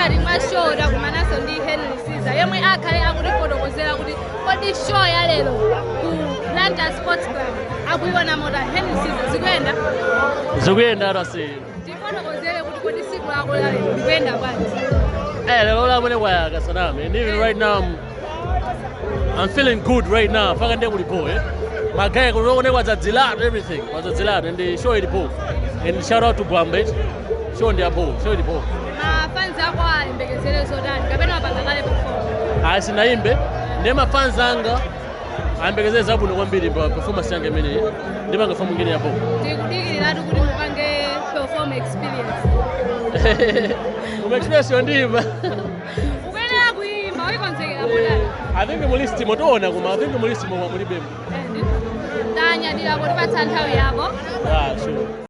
Mkatikati mwa show takumananso ndi Henry Caesar, yemwe akhale akutifotokozera kuti kodi show ya lero ku Blantyre Sports Club akuiona motani. Henry Caesar, zikuyenda? Zikuyenda atasi. Tifotokozere kuti kodi siku lako la lero likuyenda bwanji? Eh, lero lamene kwayaka saname. And even right now I'm feeling good right now. Faka ndiye kulipo, eh. My guy kunoone kwadzadzilatu everything. Kwadzadzilatu and the show ilipo. And shout out to Bwambe. Show ndi apo, show ilipo. Mafans ako ayembekezere zotani, kapena wapanga kale perform? Ayi, sinaimbe. Ndiye mafans anga ayembekezere zabwino kwambiri pa performance yanga imeneyi. Ndipanga fomu ngine yapo. Tikudikiratu kuti mupange perform experience. Kuma experience yondimba. Ukuyenera kuyimba, uyikonzekera motani? I think mu list motoona, kuma I think mu list mo mulibemo. Tanyadira kutipatsa nthawi yako. Ah, sure.